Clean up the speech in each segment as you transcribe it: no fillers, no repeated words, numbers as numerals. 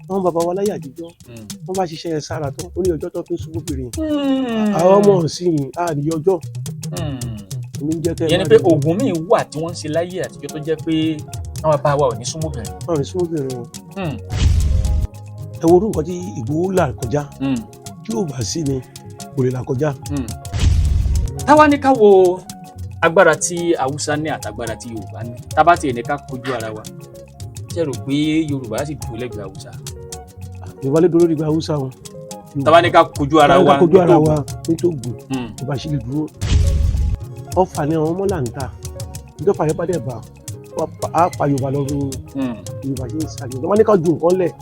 Àwọn bàbá wa láyé àtijọ́, wọ́n bá ṣiṣẹ́ yẹn sára tán, ó ní ọjọ́ tó fi ń súnmọ́ obìnrin. Àwọn ọmọ ọ̀sìn yìí á ní ọjọ́ ní jẹ́ kẹ́ ẹ Ìyẹn ni má pé rí wọn. Oògùn míì wà tí wọ́n ń ṣe láyé àtijọ́ tó jẹ́ pé àwọn bàbá wa ò ní súnmọ́ obìnrin. Wọn ò ní súnmọ́ obìnrin wọn. Ẹ wo orú nǹkan tí Ìgbòho là kọjá, tí ò bá sí ni kò lè là kọjá. Táwa ní ká wo agbára tí Haúsá ní àtàgbára tí Yorùbá ní, tá bá tiẹ̀ ní ká kojú ara wa, ṣe rò pé Yorùbá sì dúró lẹ́gbẹ̀ẹ́ Haúsá? Yorùbá lè dúró nígbà Haúsá wọn. Táwa ní ká kojú ara wa ká kojú ara nítògùn. Wa nítògùn, Yorùbá sì lè dúró. Ọfà ni àwọn ọmọ là ń ta, ìjọba yẹn bá dẹ̀ bá á pa Yorùbá lọ́rùn. Yorùbá ṣe ń sáré, Yorùbá ní ká ju nǹkan lẹ̀,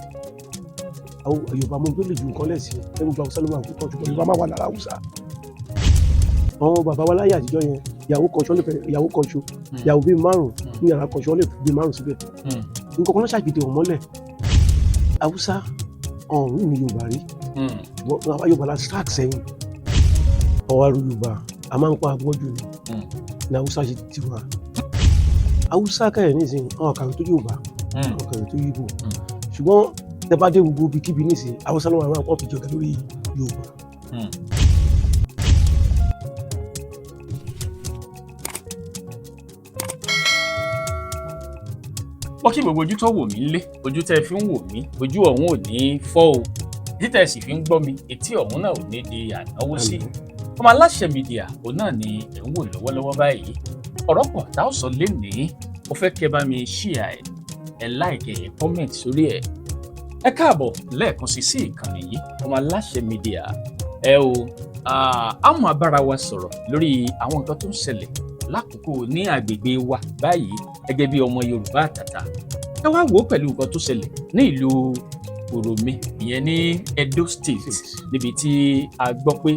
àwọn Yorùbá mọ tó lè ju nǹkan lẹ̀ sí ẹ. Gbogbo Haúsá ló máa kú tán, ṣùgbọ́n Yorùbá máa wà lára Haúsá. Àwọn bàbá wa láyé àtijọ́ yẹn, ìyàwó kan ṣo lè fẹ́ ìyàwó kan ṣo, ìyàwó bíi márùn ní yàrá kan ṣo lè fi bíi márùn síbẹ̀. Nǹkan kan náà ṣàgbéde wọn mọ́lẹ̀. Haúsá ọ̀hún ní Yorùbá rí, ṣùgbọ́n àwa Yorùbá la sack sẹ́yìn. Àwọn ará Yorùbá a máa ń pa agbọ́jù ni ní Haúsá ṣe ti wà. Haúsá kẹrẹ nísìnyí, àwọn kàwé tó Yorùbá, àwọn kàwé tó Yíbò, ṣùgbọ́n tẹ bá dé gbogbo ibikíbi nísìnyí, Haúsá ló máa ń fi jọ̀gá lórí Yorùbá. Mo kí gbogbo ojú tó wò mí lé, ojú tẹ́ ẹ fi ń wò mí, ojú ọ̀hún ò ní fọ́ o. Etí tẹ́ ẹ sì fi ń gbọ́ mi, etí ọ̀hún náà ò ní di ànáwó sí. Ọmọ Aláṣẹ Media òun náà ni ẹ̀ ń wò lọ́wọ́lọ́wọ́ báyìí. Ọ̀rọ̀ pọ̀ tá ó sọ lénìí. Mo fẹ́ kẹ́ bá mi share ẹ̀, ẹ like ẹ̀, comment sórí ẹ̀. Ẹ káàbọ̀ lẹ́ẹ̀kan sí sí ìkànnì yìí, Ọmọ Aláṣẹ Media. Ẹ o, á máa bára wa sọ̀rọ̀ lórí àwọn nǹkan tó ń ṣẹlẹ̀ lákòókò ní àgbègbè wa báyìí gẹ́gẹ́ bí ọmọ Yorùbá àtàtà. Ẹ wá wò ó pẹ̀lú nǹkan tó ṣẹlẹ̀ ní ìlú Uromi, ìyẹn ní Edo State, níbi tí a gbọ́ pé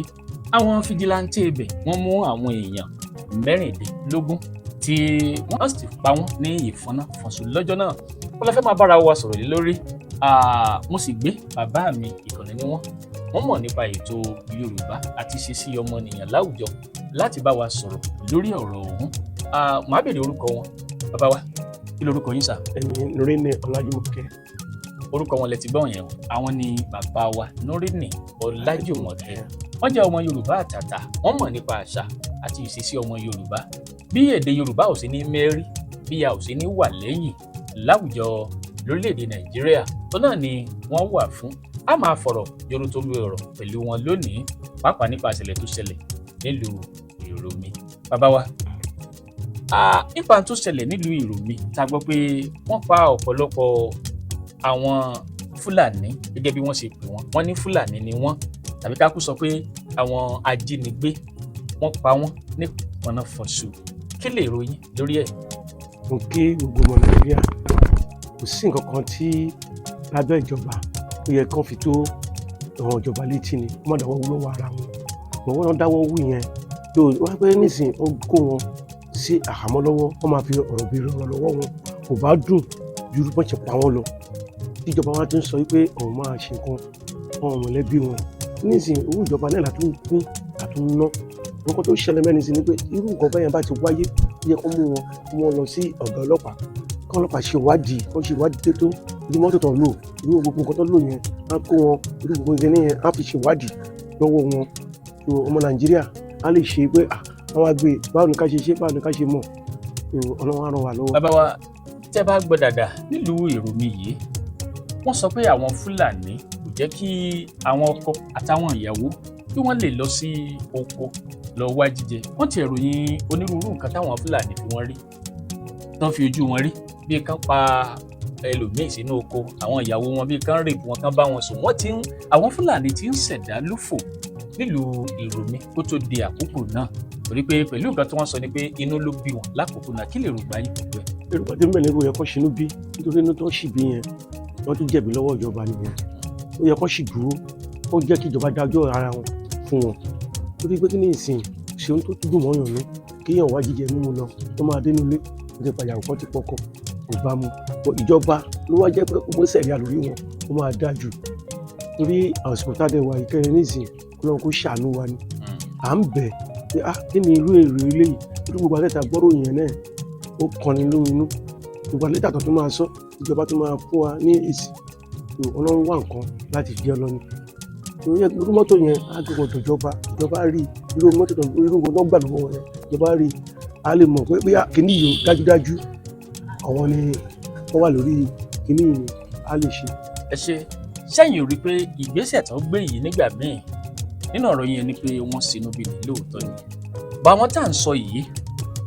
àwọn vigilante ibẹ̀ wọ́n mú àwọn èèyàn 16 tí wọ́n sì pa wọ́n ní ìfọ́nàfọ́nṣù lọ́jọ́ náà. Wọ́n lọ fẹ́ máa bára wa sọ̀rọ̀ lé lórí. Mo sì gbé bàbá mi, ìkànnì ni wọ́n, wọ́n mọ̀ nípa ètò Yorùbá àti ìṣesí ọmọnìyàn láwùjọ, láti bá wa sọ̀rọ̀ lórí ọ̀rọ̀ ọ̀hún. Màá béèrè orúkọ wọn. Bàbá wa, kí lorúkọ yín sà? Ẹni Nureni Ọlájúmọ̀kẹ́. Orúkọ wọn lẹ ti gbọ́ yẹn o. Àwọn ni bàbá wa Nureni Ọlájùmọ̀kẹ́. Wọ́n jẹ́ ọmọ Yorùbá àtàtà, wọ́n mọ̀ nípa àṣà àti ìṣesí ọmọ Yorùbá, bí èdè Yorùbá ò sí ní mẹ́rí, bí a ò sí ní wà lẹ́yìn láwùjọ lórílẹ̀‐èdè Nàìjíríà tó náà ni wọ́n wà fún. A máa fọ̀rọ̀ jomitoro ọ̀rọ̀ pẹ̀lú wọn lónìí, pàápàá nípa ìṣẹ̀lẹ̀ tó ṣẹlẹ̀ nílùú Ìròmí. Bàbá wa, nípa tó ṣẹlẹ̀ nílùú Ìròmí, tá a gbọ́ pé wọ́n pa ọ̀pọ̀lọpọ̀ àwọn Fúlàní gẹ́gẹ́ bí wọ́n ṣe pè wọ́n, wọ́n ní Fúlàní ni wọ́n, tàbí ká kú sọ pé àwọn ajínigbé, wọ́n pa wọ́n ní pọnáfọ̀ṣù. Kí lè ròyìn lórí ẹ̀? Mo kí gbogbo ọmọ Nàìjíríà. Kò sí nǹkan kan tí lábẹ́ ìjọba ó yẹ kán fi tó àwọn ìjọba létí ni wọ́n má dáwọ́ wú lọ́wọ́ ara wọn. Wọ́n náà dáwọ́ wú yẹn tó wọ́n pẹ́ nísìnyí, wọ́n kó wọn sí àhámọ́ lọ́wọ́, wọ́n máa fi ọ̀rọ̀ bí ọ̀rọ̀ lọ́wọ́ wọn kò bá dùn ju bọ́n ṣe pa wọ́n lọ. Tíjọba wa ti ń sọ wípé òun máa ṣe nǹkan fún àwọn mọ̀lẹ́bí wọn nísìnyí, owó ìjọba náà látún pín àtún ná. Nǹkan tó ṣẹlẹ̀ mẹ́rin sí ni pé irú nǹkan bẹ́yẹn bá ti wáyé, ó yẹ kó mú wọn kó wọn lọ sí ọ̀dọ̀ ọlọ́pàá, kí ọlọ́pàá ṣe ìwádìí, kó ṣe ìwádìí tó irú mọ́tò tó ń lò, irú gbogbo nǹkan tó lò yẹn, á kó wọn irú gbogbo nǹkan yẹn, á fi ṣe ìwádìí lọ́wọ́ wọn. So ọmọ Nàìjíríà á lè ṣe pé àwọn àgbẹ̀, báwo ni ká ṣe ṣe, báwo ni ká ṣe mọ̀. So Ọlọ́run á ràn wá lọ́wọ́. Bàbá wa, tẹ́ bá gbọ́ dáadáa, nílùú Ìròmí yìí, wọ́n sọ pé àwọn Fúlàní kò jẹ́ kí àwọn ọkọ àtàwọn ìyàwó kí wọ́n lè lọ sí oko lọ wá jíjẹ. Wọ́n ti ròyìn onírúurú nǹkan táwọn Fúlàní fi wọ́n rí, tán fi ojú wọn rí, bíi kán pa ẹlòmíì sínú oko, àwọn ìyàwó wọn, bíi kán rape wọn, kán bá wọn sùn. Wọ́n ti ń àwọn Fúlàní ti ń ṣẹ̀dá lófò nílùú Ìròmí kó tó di àkókò náà, torí pé pẹ̀lú nǹkan tí wọ́n sọ ni pé inú ló bí wọn lákòókò náà. Kí lè rògbà yín pẹ̀lú ẹ̀? Yorùbá tí ń bẹ̀rẹ̀ kó yẹ kó ṣinú bí, nítorí inú tó ṣì bí yẹn, wọ́n tún jẹ̀bi lọ́wọ́ ìjọba nìyẹn. Ó yẹ kó sì dúró, kó jẹ́ kí ìjọba dájọ́ ara wọn fún wọn, torí pé kí ní ìsìn ṣe ohun tó dùn mọ́yàn ní kéèyàn wá jíjẹ mímu lọ, tó máa dénú ilé, ó ti pàyàwó kan ti pọkọ, kò bá mu. Ìjọba ló wá jẹ́ pé ó sẹ̀rí àlórí wọn, ó máa dáa jù, torí àsìkò tá a dẹ̀ wà ìkẹrin nísìn, Ọlọ́run kó ṣàánú wa ni. À ń bẹ̀ pé ah, kí ni irú èrò eléyìí? Torí gbogbo àlẹ́ ta gbọ́rọ̀ yẹn náà, ó kọni lóminú. Gbogbo àlẹ́ tàtọ̀ tó máa sọ, ìjọba tó máa fún wa ní èsì. Ọlọ́run wà nǹkan láti jẹ́ ọlọ́ni. Irú mọ́tò yẹn á gbé wọn ìjọba, ìjọba rí irú mọ́tò tó, irú nǹkan tó gbà lọ́wọ́ wọn yẹn, ìjọba rí, a lè mọ̀ pé bóyá kíní yìí o, dájúdájú àwọn ni wọ́n wà lórí kíní yìí ni a lè ṣe. Ẹ ṣe sẹ́yìn rí i pé ìgbésẹ̀ tó gbé yìí nígbà míì nínú ọ̀rọ̀ yẹn ni pé wọ́n sinú bí ní lóòótọ́ ni. Báwọn tá à ń sọ yìí,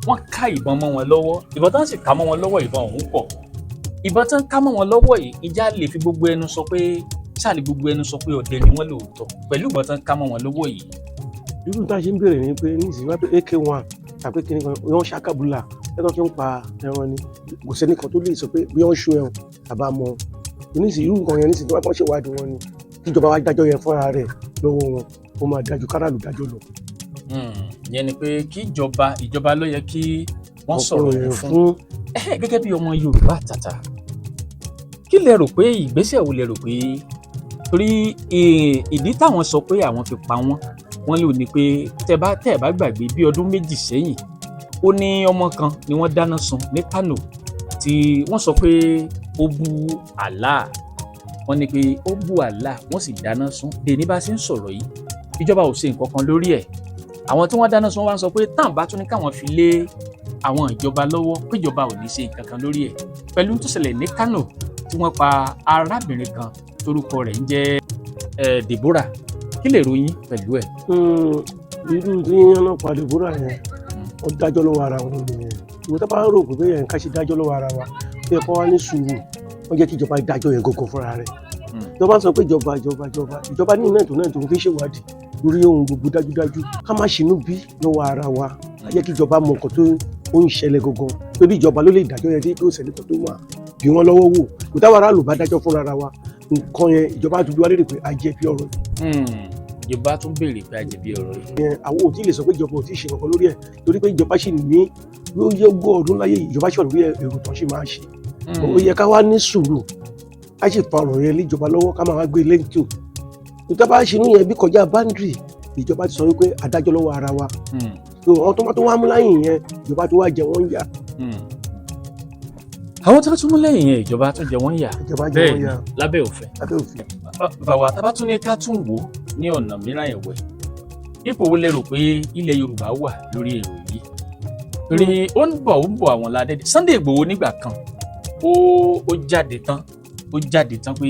wọ́n ká ìbọn mọ́ wọn lọ́wọ́. Ìbọn tá à ń sì ká mọ́ wọn lọ́wọ́, ìbọn ọ̀hún pọ̀. Ìbọn tá ń ká mọ́ wọn lọ́wọ́ yìí, ìjà lè fi gbogbo ẹnu sọ pé ṣáà lè gbogbo ẹnu sọ pé ọdẹ ni wọ́n lóòótọ́ pẹ̀lú ìbọn tá ń ká mọ́ wọn lọ́wọ́ yìí? Irú tá a ṣe ń béèrè ni pé nísìnyí wá pé AK1 tàbí kíní kan wọ́n ṣàkàbùlà lẹ́tọ́ fi ń pa ẹran ni, kò sẹ́ni kan tó lè sọ pé bí wọ́n ṣó ẹran tàbá mọ́. Nísìnyí irú nǹkan yẹn, nísìnyí tó bá kọ́ ṣèwádìí wọn ni, kíjọba wa dájọ́ yẹn fúnra rẹ̀ lọ́wọ́ wọn, ó máa dájú káràlú dájọ́ lọ. Ìyẹn ni pé kí ìjọba ló yẹ kí wọ́n sọ̀rọ̀ yẹn fún gẹ́gẹ́ bí ọmọ Yorùbá tàtà, kí lẹ rò pé ìgbésẹ̀ wo lẹ rò pé, torí ìdí táwọn sọ pé àwọn fi pa wọ́n, wọ́n lò ní pé tẹ́ bá gbàgbé, bí ọdún 2 sẹ́yìn, ó ní ọmọ kan ni wọ́n dáná sun ní Kánò tí wọ́n sọ pé ó bú Allah. Wọ́n ní pé ó bú Allah, wọ́n sì dáná sun. Dèní bá ṣe ń sọ̀rọ̀ yìí, ìjọba ò ṣe nǹkan kan lórí ẹ̀. Àwọn tí wọ́n dáná sun wá ń sọ pé táwọn bá tún ní káwọn fi lé àwọn ìjọba lọ́wọ́, péjọba ò ní ṣe nǹkan kan lórí ẹ̀ pẹ̀lú tó ṣẹlẹ̀ ní Kánò tí wọ́n pa arábìnrin kan torúkọ rẹ̀ ń jẹ́ Deborah. Kí lè ròyìn pẹ̀lú ẹ̀? Irú tí wọ́n pa Deborah yẹn, ó dájọ́ lọ́wọ́ ara wọn nìyẹn. Ìwọ tó bá rò pé bẹ́ẹ̀ ká ṣe dájọ́ lọ́wọ́ ara wa, ó yẹ kó wá ní sùúrù, wọ́n jẹ́ kí ìjọba dájọ́ yẹn gangan fúnra rẹ̀. Tó bá sọ pé ìjọba, ìjọba, ìjọba, ìjọba ní iná ètò náà tó ń fi ṣèwádìí lórí ohun gbogbo dájúdájú, ká má ṣinú bí lọ́wọ́ ara wa, ká jẹ́ kí ìjọba mọ nǹkan tó ń ṣẹlẹ̀ gangan, torí ìjọba ló lè dájọ́ yẹn tí kò sẹ́ni kan tó máa bí wọ́n lọ́wọ́ wò. Kò táwọn aráàlú bá dájọ́ fúnra ara wa nǹkan yẹn, ìjọba á tún bí wá léèrè pé a jẹ̀bi ọ̀rọ̀ Ìjọba tún béèrè pé a jẹ̀bi ọ̀rọ̀ yìí. Yẹn. Àwọn ò tí ì lè sọ pé ìjọba ò tí ì ṣe kankan lórí ẹ̀, torí pé ìjọba ṣì ní yóò yẹ ogún ọdún láyé, ìjọba ṣì wà lórí èrò tán ṣì máa ṣe. Ó yẹ ká wá ní sùúrù, ká sì fa ọ̀rọ̀ yẹn léjọba lọ́wọ́, ká máa wá gbé lẹ́ńtò tó bá ṣe inú yẹn bí kọjá boundary. Ìjọba ti sọ wípé adájọ́ lọ́wọ́ ara wa, so àwọn tó bá tó wá mú láyìn yẹn, ìjọba tó wá jẹ wọ́n yà. Àwọn tó tún mú lẹ́yìn yẹn, ìjọba tó jẹ wọ́n yà. Ìjọba jẹ Bẹ́ẹ̀ wọ́n ni yà. Lábẹ́ òfin. Lábẹ́ òfin. Bàwà tá bá tún ní ká tún wò ó ní ọ̀nà mìíràn ẹ̀wẹ̀, ipò wo lẹ rò pé ilẹ̀ Yorùbá wà lórí èrò yìí? Torí ó ń bọ̀ àwọn ládẹ́dẹ́. Sunday Igboho nígbà kan ó jáde tán, ó jáde tán pé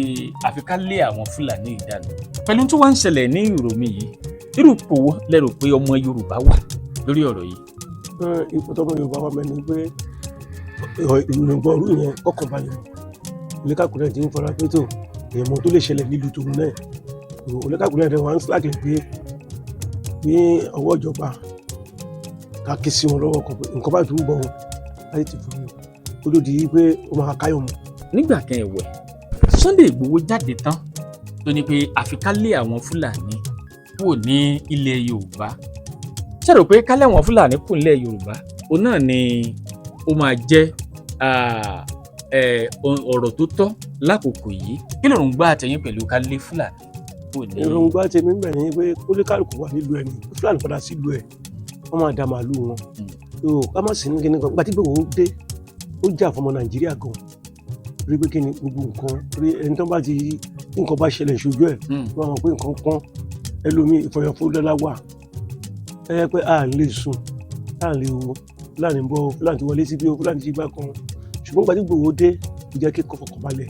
àfi ká lé àwọn Fúlàní ìdánù. Pẹ̀lú tó wá ń ṣẹlẹ̀ ní ìròmí yìí, irú ipò wo lẹ rò pé ọmọ Yorùbá wà lórí ọ̀rọ̀ yìí? Ipò tọmọ Yorùbá wà mẹ́ni pé ìrìnàgbọ́n ọdún yẹn kọ́kàn balẹ̀ mọ́. Oníkàkùnrin ti ń fara pé tó èèmọ̀ tó lè ṣẹlẹ̀ nílùú tòun náà, oníkàkùnrin rẹ̀ wá ń síláàkì pé ní ọwọ́ ìjọba ká ké sí wọn lọ́wọ́ kan pé nǹkan báyìí tó ń bọ̀ wọn láti ti fún mi kó tó di pé ó máa káyọ̀ mọ́. Nígbà kan ẹ̀wẹ̀, Sunday Igboho jáde tán tó ní pé àfi ká lé àwọn Fúlàní kúrò ní ilẹ̀ Yorùbá. Ṣé rò pé ká lé àwọn Fúlàní kúrò nílẹ̀ Yorùbá òun náà ni ó máa jẹ́ ọ̀rọ̀ tó tọ́ lákòókò yìí? Kí lèròǹgbà àtẹ̀yìn pẹ̀lú ká lé Fúlàní kúrò ní? Èròǹgbà tèmi ń bẹ̀ ni pé kólíkàlùkù wà nílùú ẹni, Fúlàní padà sílùú ẹ̀, wọ́n máa da màálù wọn. So ká má sí ní kíní kan. Gbàtí Ìgbòho dé, ó jà fọmọ Nàìjíríà gan, rí pé kíni gbogbo nǹkan rí ẹni tó bá ti nǹkan bá ṣẹlẹ̀ ṣojú ẹ̀, wọ́n mọ̀ pé nǹkan pọ́n ẹlòmíì ìfọyọ̀fọlọ́lá wà. Ẹ yẹ pé a lè sùn, a lè wo Fúlàní ń bọ̀, Fúlàní ti wọlé síbí o, Fúlàní ti gbá kan. Ṣùgbọ́n gbàtí Ìgbòho dé, ó jẹ́ kí kọfọkànbalẹ̀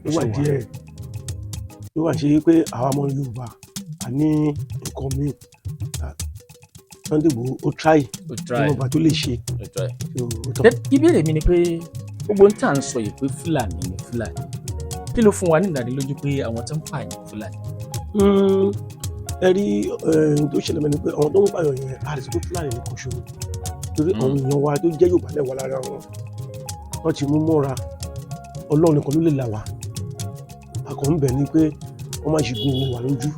ó wà díẹ̀. Ó wà ṣe pé àwa ọmọ Yorùbá a ní nǹkan míì. Sunday Igboho ó try Ó try. níwọ̀nba tó lè ṣe. Ó try. So, ó tán. Ìbéèrè mi ni pé gbogbo ń tà ń sọ yìí pé Fúlàní ni Fúlàní, kí ló fún wa ní ìdánilójú pé àwọn tó ń pààyàn Fúlàní? Ẹ rí ohun tó ṣẹlẹ̀ mẹ́ni pé àwọn tó ń pààyàn yẹn, a lè sọ pé Fúlàní ní kò ṣòro, torí àwọn èèyàn wa tó jẹ́ Yorùbá náà wà lára wọn. Wọ́n ti mú mọ́ra. Ọlọ́run nìkan ló lè là wá. Àkọ́ ń bẹ̀ ni pé wọ́n má ṣe gun owó wa lójú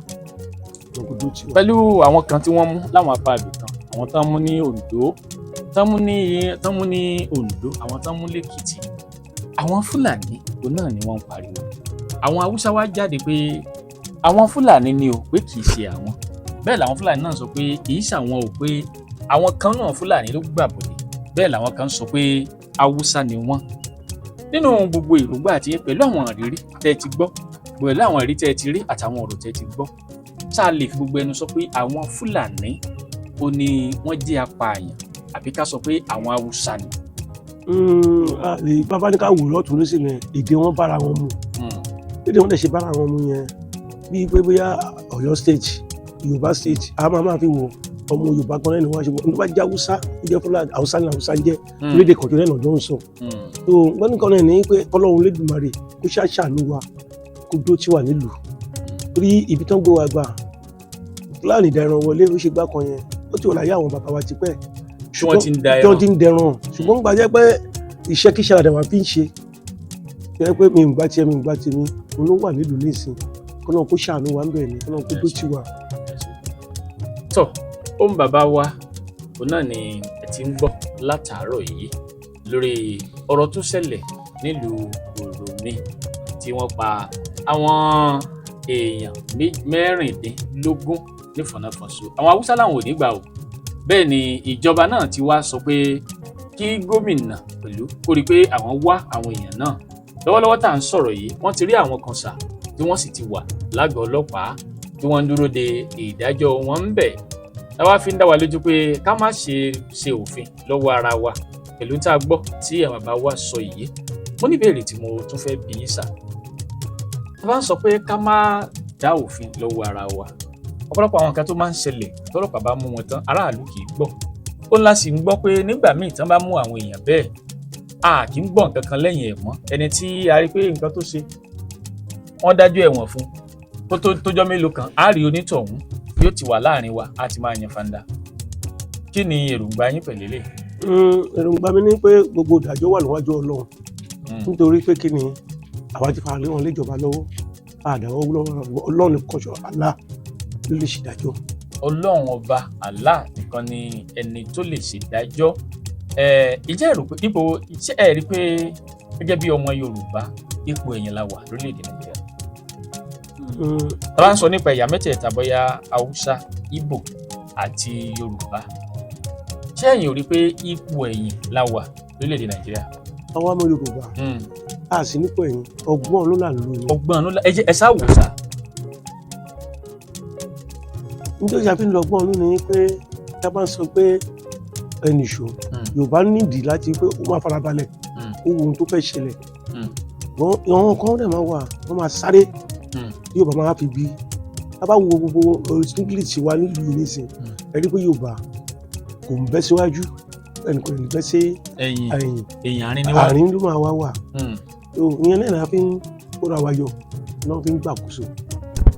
lọ́gọ́dọ̀ tiwa. Pẹ̀lú àwọn kan tí wọ́n mú láwọn apá ibì kan, àwọn tán mú ní Oǹdó, tán mú ní Oǹdó, àwọn tán mú lẹ́kìtì, àwọn Fúlàní òun náà ni wọ́n ń pariwo. Àwọn Haúsá wá jáde pé àwọn Fúlàní ni o, pé kì í ṣe àwọn. Bẹ́ẹ̀ làwọn Fúlàní náà sọ pé kì í ṣàwọn o, pé àwọn kan náà Fúlàní ló gbàbọ̀dé. Bẹ́ẹ̀ làwọn kan sọ pé Haúsá ni wọ́n. Nínú gbogbo èròǹgbà àti pẹ̀lú àwọn ìrírí tẹ́ ẹ ti gbọ́ Pẹ̀lú àwọn ìrí tẹ́ ẹ ti rí àtàwọn ọ̀rọ̀ tẹ́ ẹ ti gbọ́, tá a lè fi gbogbo ẹnu sọ pé àwọn Fúlàní ó ní wọ́n jẹ́ apààyàn, àbí ká sọ pé àwọn Haúsá ni? A lè bàbá ní ká wò lọ́tún lósì ní èdè wọn bára wọn mu. Èdè wọn dẹ̀ ṣe bára wọn mu yẹn, bíi pé bóyá Ọ̀yọ́ State, Yorùbá State, a máa fi wò ọmọ Yorùbá kan lẹ́nu wá ṣe wọ́n. Tó bá jẹ́ Haúsá, ó jẹ́ Fúlàní, Haúsá ní Haúsá ń jẹ́. Orílẹ̀-èdè kan tó lẹ́nu ọjọ́ ń sọ. Tó wọ́n nìkan náà ní pé Ọlọ́run Lédùmarè kó ṣàṣàánú wa, kó dó tí wà nílùú, torí ibi tó ń gbé wa gbà, Fúlàní dẹran wọlé, ó ṣe gbá kan yẹn, ó ti wà láyé àwọn bàbá wa tipẹ́. Tí wọ́n ti ń da tí wọ́n ẹran. Ti ń dẹran, ṣùgbọ́n gbà jẹ́ pé iṣẹ́kíṣẹ́ àdàwà fi ń ṣe, jẹ́ pé mi ń gbá tiẹ̀, mi ń gbá tèmi, òun ló wà nílùú nísìn. Kọ́nà kó ṣàánú wa ń bẹ̀ ni, kọ́nà kó dó tì wá. Tọ ohun bàbá wa, òun náà ni ẹ ti ń gbọ́ látàárọ̀ yìí lórí ọ̀rọ̀ tó ṣẹlẹ̀ nílùú Òròmí tí wọ́n pa àwọn èèyàn 16 nífọ̀nàfọ̀nso. Àwọn Haúsá làwọn ò ní gbà o. Bẹ́ẹ̀ ni ìjọba náà ti wá sọ pé kí gómìnà pẹ̀lú kó rí i pé àwọn wá àwọn èèyàn náà. Lọ́wọ́lọ́wọ́ tá à ń sọ̀rọ̀ yìí, wọ́n ti rí àwọn kan sà tí wọ́n sì ti wà lágọ̀ọ́ ọlọ́pàá tí wọ́n ń dúró de ìdájọ́ wọn ń bẹ̀. Táwa fi ń dá wa lójú pé ká má ṣe ṣe òfin lọ́wọ́ ara wa pẹ̀lú tá a gbọ́ tí àwọn bàbá wa sọ yìí. Mo ní ìbéèrè tí mo tún fẹ́ bi yín sà. Tá a bá ń sọ pé ká má dá òfin lọ́wọ́ ara wa, ọ̀pọ̀lọpọ̀ àwọn nǹkan tó máa ń ṣẹlẹ̀, tọ́lọ́pàá bá mú wọn tán, aráàlú kì í gbọ́. Ó ńlá sì ń gbọ́ pé nígbà míì tán bá mú àwọn èèyàn bẹ́ẹ̀, a kì í gbọ́ nǹkan kan lẹ́yìn ẹ̀ mọ́. Ẹni tí a rí pé nǹkan tó ṣe, wọ́n dájọ́ ẹ̀wọ̀n fún, kó tó tójọ́ mélòó kan, á rí onítọ̀hún yóò ti wà láàrin wa, á ti máa yan fanda. Kí ni èròǹgbà yín pẹ̀lú eléyìí? Èròǹgbà mi ni pé gbogbo ìdájọ́ wà níwájú Ọlọ́run. Nítorí pé kí ni, àwa ti fara lé wọn léjọba lọ́wọ́, àdàwọ̀ lọ́wọ́ Ọlọ́run nìkan ṣọ, Allah ló lè ṣèdájọ́. Ọlọ́run Ọba Allah nìkan ni ẹni tó lè ṣèdájọ́. Ìjẹ́ èrò pé ipò ṣé ẹ rí i pé gẹ́gẹ́ bí ọmọ Yorùbá, ipò ẹ̀yìn la wà lórílẹ̀‐èdè Nàìjíríà? Tá a bá ń sọ nípa ẹ̀yà mẹ́tẹ̀ẹ̀ta, bóyá Haúsá, Ìgbò àti Yorùbá, ṣé ẹ̀yin ò rí i pé ipò ẹ̀yìn la wà lórílẹ̀‐èdè Nàìjíríà? Àwa ọmọ Yorùbá, a sì nípò ẹ̀yìn, ọgbọ́n ló là ń lò ní. Ọgbọ́n ló ẹ jẹ́ ẹ sá wò sá. Nítorí a fi ń lọ ọgbọ́n ló ní pé tá a bá ń sọ pé ẹnì ṣó, Yorùbá nídìí láti pé ó máa farabalẹ̀, ó wo ohun tó fẹ́ ṣẹlẹ̀. Àwọn kan dẹ̀ máa wà, wọ́n máa sáré, Yorùbá máa fi bí. Tá a bá wo gbogbo English wa nílùú yìí nísìn, ẹ rí pé Yorùbá kò ń bẹ́ síwájú, ẹnì kò ní bẹ́ sí ẹ̀yìn. Ẹ̀yìn. Èyàn àárín ni wá. Àárín ló máa wá wà. So, ìyẹn náà la fi ń kóra wa yọ, náà fi ń gbàkóso.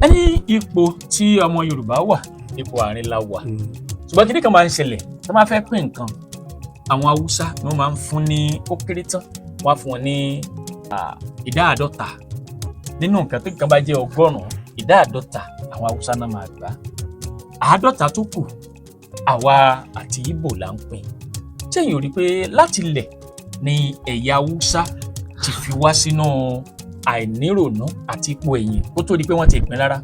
Ẹni ipò tí ọmọ Yorùbá wà, ipò àárín la wà, ṣùgbọ́n kíní kan máa ń ṣẹlẹ̀ tó máa fẹ́ pín nǹkan, àwọn Haúsá ni wọ́n máa ń fún ní, ó kéré tán, wọ́n á fún wọn ní ìdá 50 nínú nǹkan. Tó nǹkan bá jẹ́ 100, ìdá 50 àwọn Haúsá náà máa gbà á, 50 tó kù àwa àti Ìgbò là ń pín. Ṣẹ́yìn ò rí i pé láti ilẹ̀ ni ẹ̀yà Haúsá ti fi wá sínú àìníròònú àti ipò ẹ̀yìn kó tó di pé wọ́n ti pín rárá?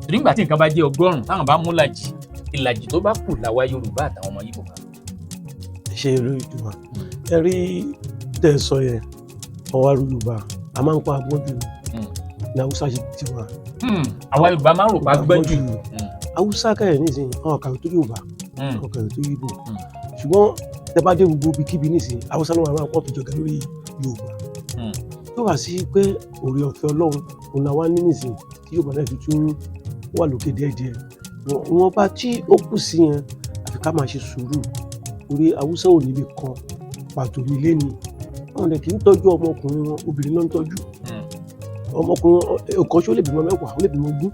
Torí nígbà tí nǹkan bá jẹ́ 100, táwọn bá mú làjì, ìlàjì tó bá kù làwa Yorùbá àtàwọn ọmọ Ìgbò kan. Ṣe eré ìjọba ẹ rí tẹ́ ẹ sọ yẹn, ọwọ́ Yorùbá a máa ń pa agbọ́n jù ní Haúsá ṣe ti wà. Àwa Yorùbá máa ń rò pa gbọ́n jù. Haúsá kẹrẹ nísìnyí, àwọn kàwé tó Yorùbá, àwọn kàwé tó Ìgbò, ṣùgbọ́n tẹ́ bá dé gbogbo ibikíbi nísìnyí, Haúsá ló máa kọ́ fi jọ̀gá lórí Yorùbá. Tó wà sí pé òrè ọ̀fẹ́ Ọlọ́run òun làwa ní nísìnyí tí Yorùbá náà fi tún wà lókè díẹ̀díẹ̀. Wọn bá tí ó kù sí yẹn, àfi ká máa ṣe sùúrù, torí Haúsá ò níbi kan pàtó nílé ni wọn lè kì í tọ́jú ọmọkùnrin wọn, obìnrin náà ń tọ́jú. Ọmọkùnrin ọ̀kan ṣó lè bímọ 10, ó lè bímọ 20,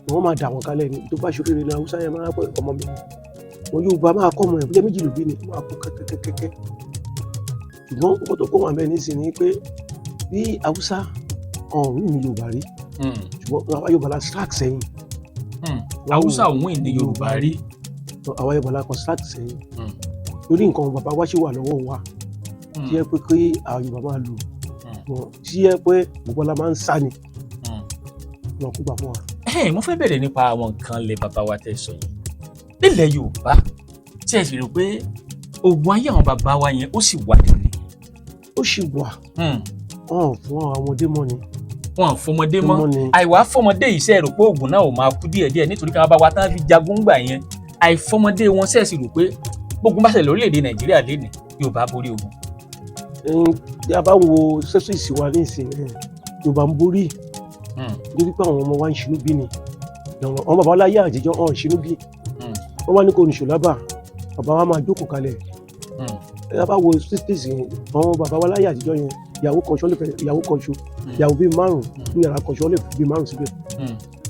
wọ́n máa dà wọ́n kalẹ̀ ni. Tó bá ṣoríire ní Haúsá yẹn máa pẹ́ ọmọ mi, wọn yóò bá máa kọ́ ọmọ yẹn bóyá méjì ló bí ni, wọ́n á kó kẹ́kẹ́kẹ́kẹ́. Ṣùgbọ́n nǹkan tó kó wọn bẹ́ẹ̀ nísìnyí ni pé bí Haúsá ọ̀hún ní Yorùbá rí, ṣùgbọ́n àwa Yorùbá la slack sẹ́yìn. Haúsá òun ní Yorùbá rí. Àwa Yorùbá la kàn slack sẹ́yìn, torí nǹkan bàbá wa ṣì wà lọ́wọ́ wa tí yẹ pé kí àwọn Yorùbá máa lò, tí yẹ pé gbogbo la máa ń sá ni lọ kó gbà fún wa. Ẹ mo fẹ́ bẹ̀rẹ̀ nípa àwọn nǹkan lè bàbá wa tẹ́ sọ yìí nílẹ̀ Yorùbá, tí ẹ sì rò pé oògùn ayé àwọn bàbá wa yẹn ó sì wà lónìí? Ó sì wà. Wọn ò fún àwọn ọmọdé mọ́ ni. Wọn fọmọdé mọ́. Mọ́ ni. Àìwá fọmọdé yìí, ṣe rò pé oògùn náà ò máa kú díẹ̀díẹ̀ nítorí káwọn bá wa tán fi jagun gbà yẹn, àìfọmọdé wọn, ṣe sì rò pé gbógun bá ṣẹlẹ̀ lórílẹ̀‐èdè Nàìjíríà lénìí, Yorùbá borí ogun? Tí a bá wo census wa ní ìsìn, Yorùbá ń borí nítorí pé àwọn ọmọ wa ń ṣinú bí ni. Àwọn bàbá láyé àtijọ́ ọ̀hún ṣinú bí. Wọ́n wá ní kò nìṣó lábà, bàbá wa máa jókòó kalẹ̀. Tí a bá wo statistics yẹn, àwọn bàbá wa láyé àtijọ́ yẹn, ìyàwó kan ṣo lè fẹ́ ìyàwó kan ṣo, ìyàwó bíi márùn ní yàrá kan ṣo lè fi bíi márùn síbẹ̀.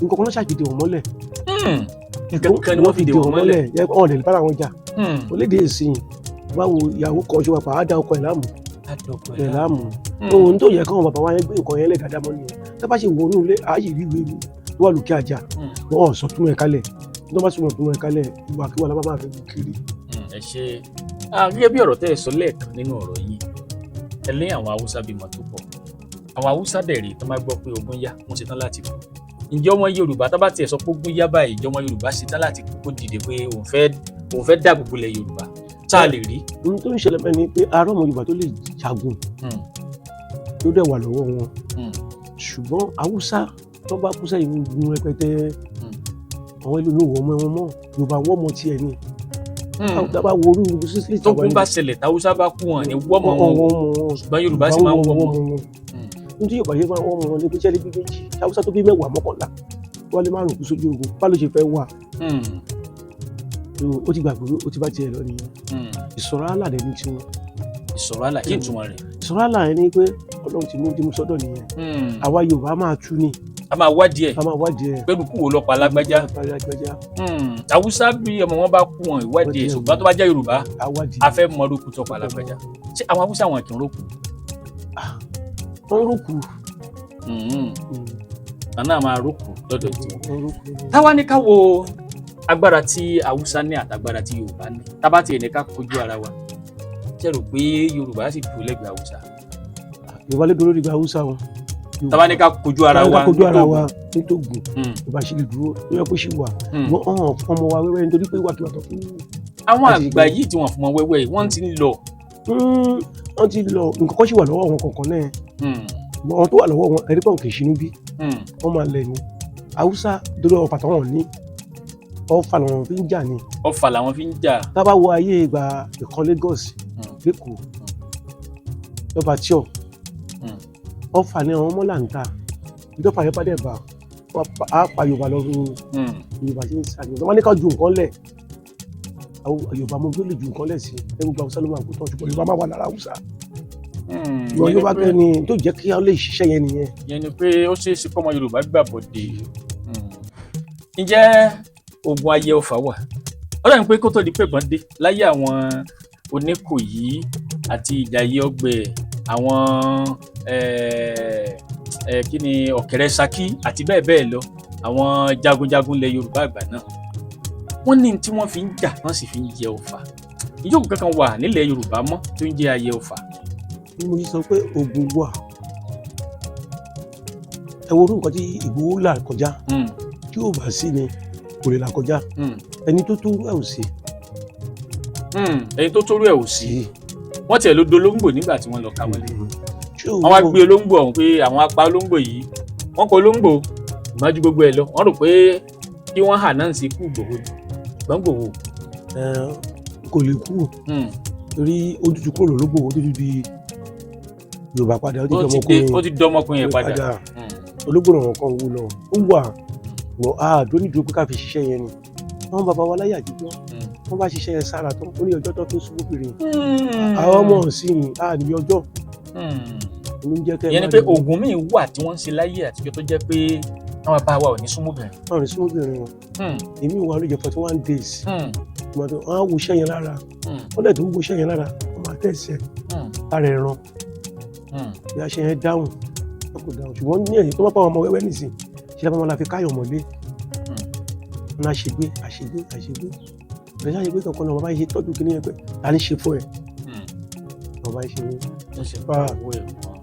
Nǹkan kan náà ṣàgbéde wọn mọ́lẹ̀. Nǹkan kan ni wọ́n fi dè wọ́n mọ́lẹ̀. Yẹ ọ̀n lè bára wọn jà. Olédè ìsìn báwo, ìyàwó kan ṣo pàpà á dá ọkọ ẹ̀ láàmú ẹ̀ láàmú. Ohun tó yẹ káwọn bàbá wa yẹn gbé nǹkan yẹn lẹ̀ dáadáa mọ́ nìyẹn. Tá bá ṣe wọ inú ilé ayé rí ìwé tó wà lókè àjà, wọn ò sọ túmọ̀ ẹ̀ kalẹ̀. Tó bá sọ túmọ̀ ẹ̀ kalẹ̀, ìwàkiwà la máa fi kiri. Ẹ ṣe. Gẹ́gẹ́ bí ọ̀rọ̀ tẹ́ ẹ sọ lẹ́ẹ̀kan nínú ọ̀rọ̀ yìí, ẹ lé àwọn Haúsá bímọ tó pọ̀. Àwọn Haúsá dẹ̀ rí tó máa gbọ́ pé ogun yá, wọ́n ṣetán láti kú. Ǹjẹ́ ọmọ Yorùbá tó bá tiẹ̀ sọ pé ogun yá báyìí, ǹjẹ́ ọmọ Yorùbá ṣetán láti kú, kó dìde pé òun fẹ́ dáàbò bo ilẹ̀ Yorùbá, tá a lè rí? Ohun tó ń ṣẹlẹ̀ mẹ́ni pé ará ọmọ Yorùbá tó lè jagun tó dẹ̀ wà lọ́wọ́ wọn, ṣùgbọ́n Haúsá tó bá kú sẹ́yìn ogun rẹpẹtẹ, àwọn ẹlòmíì wọ́n mọ́ wọn mọ́. Yorùbá wọ́n mọ tiẹ̀ ni. Tá bá wo orú sísílì. Tó kún bá ṣẹlẹ̀, táwùsá bá kú, wọn ní wọ́mọ wọn o, ṣùgbọ́n Yorùbá sì máa ń wọ́mọ. Ní tí Yorùbá ṣe máa ń wọ́mọ wọn ní pé ṣẹ́lẹ̀ bí méjì, Haúsá tó bí mẹ́wàá, mọ́kànlá, wọ́n lè márùn kú sójú ogun, bá ló ṣe fẹ́ wà? Ó ti gbàgbé, ó ti bá tiẹ̀ lọ nìyẹn. Ìsọ̀rọ̀ àlà dẹ̀ ní tiwọn. Ìsọ̀rọ̀ àlà, kí n túmọ̀ rẹ̀? Ìsọ̀rọ̀ àlà yẹn ni pé Ọlọ́run ti mú ti mú sọ́dọ̀ nìyẹn. Àwa Yorùbá máa tú ni. A máa wádìí ẹ̀. A máa wádìí ẹ̀. Pẹ̀lú kú wo lọ́pàá lágbájá. Lágbájá. Haúsá bí ọmọ wọn bá kú, wọn ìwádìí ẹ̀, ṣùgbọ́n tó bá jẹ́ Yorùbá, a wádìí. A fẹ́ mọ orúkú tọpa lágbájá. Ṣé àwọn Haúsá wọn kì í rókù? Wọ́n rókù. Àná máa rókù lọ́dọ̀ tí wọn. Wọ́n rókù. Táwa ní ká wo agbára tí Haúsá ní àtàgbára tí Yorùbá ní, tábà tiẹ̀ ní ká kojú ara wa, ṣe rò pé Yorùbá sì dúró lẹ́gbẹ̀ẹ́ Haúsá? Yorùbá lè dúró nígbà Haúsá wọn. Tábà ní ká kojú ara wa ká kojú ara wa nítògùn, Mm. Yorùbá sì lè dúró ló yẹ kó sì wà. Wọ́n hàn fún ọmọ wa wẹ́wẹ́ nítorí pé ìwàkiwà tó fún. Àwọn Àti àgbà yìí tí wọ́n fún wọn wẹ́wẹ́ yìí, wọ́n ti ń lọ. Wọ́n ti lọ, nǹkan kan sì wà lọ́wọ́ wọn kọ̀ọ̀kan náà. Àwọn tó wà lọ́wọ́ wọn, ẹ̀rí pọ̀ kì í ṣinú bí. Wọ́n máa lẹ̀ ní Haúsá dúró, ọ̀pá táwọn ní, ọ̀fà làwọn fi ń jà ní. Ọfà làwọn fi ń jà. Tá bá wo ayé ìgbà ìkan Lagos lẹ́kọ̀ọ́ lọ́ba tíọ̀, ọ̀fà ni àwọn ọmọ là ń ta. Ìjọba yẹn bá dẹ̀ bá á pa Yorùbá lọ́rùn. Yorùbá ṣe ń sàlẹ̀, wọ́n ní ká ju nǹkan lẹ̀, àwọn Yorùbá mọ bí ó lè ju nǹkan lẹ̀ sí ẹ. Gbogbo Haúsá ló máa kó tán, ṣùgbọ́n Yorùbá máa wà lára Haúsá. Ìwọ Ìyẹn ni Yorùbá kẹ́ni tó jẹ́ kí á lè ṣiṣẹ́ yẹn nìyẹn. Ìyẹn ni pé ó ṣeé ṣe kọ́mọ Yorùbá gbàbọ̀dé. Ǹjẹ́ ogun ayé ọfà wà? Ó dàbí pé kó tó di pé ìbọn dé láyé àwọn Oníkòyí àti Ìjàyè Ọgbẹ, àwọn kí ni, Ọ̀kẹ́rẹ́ Ṣakí àti bẹ́ẹ̀ bẹ́ẹ̀ lọ, àwọn jagunjagun ilẹ̀ Yorùbá àgbà náà, wọ́n ní tí wọ́n fi ń jà, wọ́n sì fi ń jẹ ọfà. Ìjókòó kankan wà nílẹ̀ Yorùbá mọ́ tó ń jẹ́ ayé ọfà? Ni mo ṣe sọ pé ogun wà. Ẹ wo orú nǹkan tí Ìgbòho là kọjá. Tí ò bá sí ni kò lè là kọjá. Ẹni tó tó ẹ ò sí. Ẹni tó tórú ẹ̀ ò sí. Wọ́n tiẹ̀ ló dolóńgbò nígbà tí wọ́n lọ ká wọlé. Tí ò Wọ́n wá gbé olóńgbò ọ̀hún pé àwọn apá olóńgbò yìí, wọ́n kọ olóńgbò ìmọ̀jú gbogbo ẹ̀ lọ. Wọ́n rò pé kí wọ́n hà náà sí ikú Ìgbòho ni, ṣùgbọ́n Ìgbòho Ẹ, kò lè kú torí ó tútù kúrò lólógbò, ó tútù di Yorùbá padà, ó ti ó di ti dé ọmọkùnrin ó ti dọmọkùnrin yẹn padà. Ológbò náà kan wú lọ, ó wà mọ àdó nídìí pé ká fi ṣiṣẹ́ yẹn ni. Àwọn bàbá wa láyé àtijọ́, wọ́n bá ṣiṣẹ́ yẹn sára tán, ó ní ọjọ́ tó fi ń ṣubú kiri. Àwọn ọmọ ọ̀sìn a ní ọjọ́ ló ń jẹ́ kẹ́ ẹ Ìyẹn ni má pé rí. oògùn míì wà tí wọ́n ń ṣe láyé àtijọ́ tó jẹ́ pé àwọn bàbá wa ò ní súnmọ́bìnrin. Wọn ò ní súnmọ́bìnrin wọn. Èmi wà ló jẹ́ 41 days. Wọ́n á wo iṣẹ́ yẹn lára. Wọ́n dẹ̀ tó wo iṣẹ́ yẹn lára, wọ́n máa tẹ̀sẹ̀ lára ẹran bí a ṣe yẹn dáhùn, wọn kò dáhùn. Ṣùgbọ́n ní ẹ̀yìn tó bá pa àwọn ọmọ wẹ́wẹ́ nìsín ṣe lápá wọn la fi káyọ̀ mọ́lé. Wọn á ṣègbé àṣègbé àṣègbé ìrẹsì àṣègbé kankan náà. Wọn bá ṣe tọ́jú kí ní yẹn pé ta ní ṣe fún ẹ. Wọn bá ṣe ní. Ó ṣe fún owó ẹ̀ mọ́.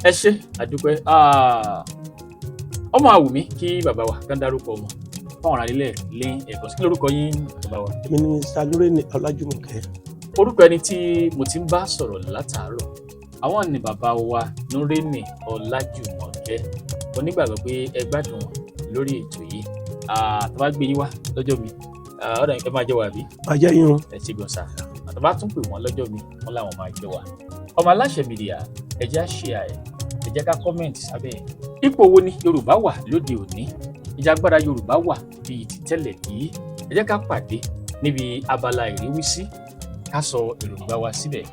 Ẹ ṣé, àdúpẹ́. Ah, ọmọ àwùmí kí bàbá wa kán dárúkọ ọmọ fáwọn ará ilé lé ẹ̀kọ́ sí. Kí lórúkọ yín, bàbá wa? Èmi ni Mr. Lorraine Ọlájúmọ̀kẹ́. Orúkọ ẹni tí mo ti ń bá sọ̀rọ̀ látàárọ̀, àwọn ni bàbá wa Nureni Ọlájùmọ̀kẹ́. Àyìnkẹ́. Mo nígbàgbọ́ pé ẹ gbádùn wọn lórí ètò yìí. Tó bá gbé yín wá lọ́jọ́ mi, ọ̀dọ̀ yín kẹ́ máa jẹ́ wà bí? Ajẹ́ yín o. Ẹ ṣe gan sa. Àtọ́ bá tún pè wọ́n lọ́jọ́ mi, wọ́n láwọn máa jẹ́ wà. Ọmọ Aláṣẹ Media, ẹ jẹ́ á share ẹ̀, ẹ jẹ́ ká comment sábẹ́ ẹ̀. Ipò wo ni Yorùbá wà lóde òní? Ìjàgbára Yorùbá wà bíi ti tẹ́lẹ̀ bí? Ẹ jẹ́ ká pàdé níbi abala ìrísí, ká sọ èròǹgbà wa síbẹ̀.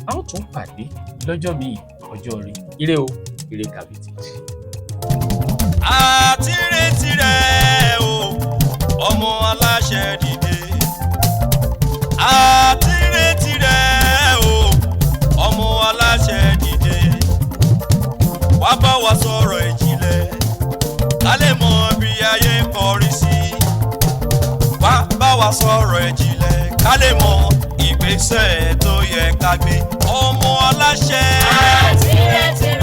A ó tún pàdé lọ́jọ́ míì, ọjọ́ rí. Ire o, ire kàbìtì. Àti retí rẹ̀ o, ọmọ aláṣẹ dìde. Àti retí rẹ̀ o, ọmọ aláṣẹ dìde. Wá bá wa sọ̀rọ̀ ìjìnlẹ̀, ká lè mọ bí ayé ń kọrí sí. Wá bá wa sọ̀rọ̀ ìjìnlẹ̀, ká lè mọ ìgbésẹ̀ tó yẹ ká gbé, ọmọ aláṣẹ. Àti retí.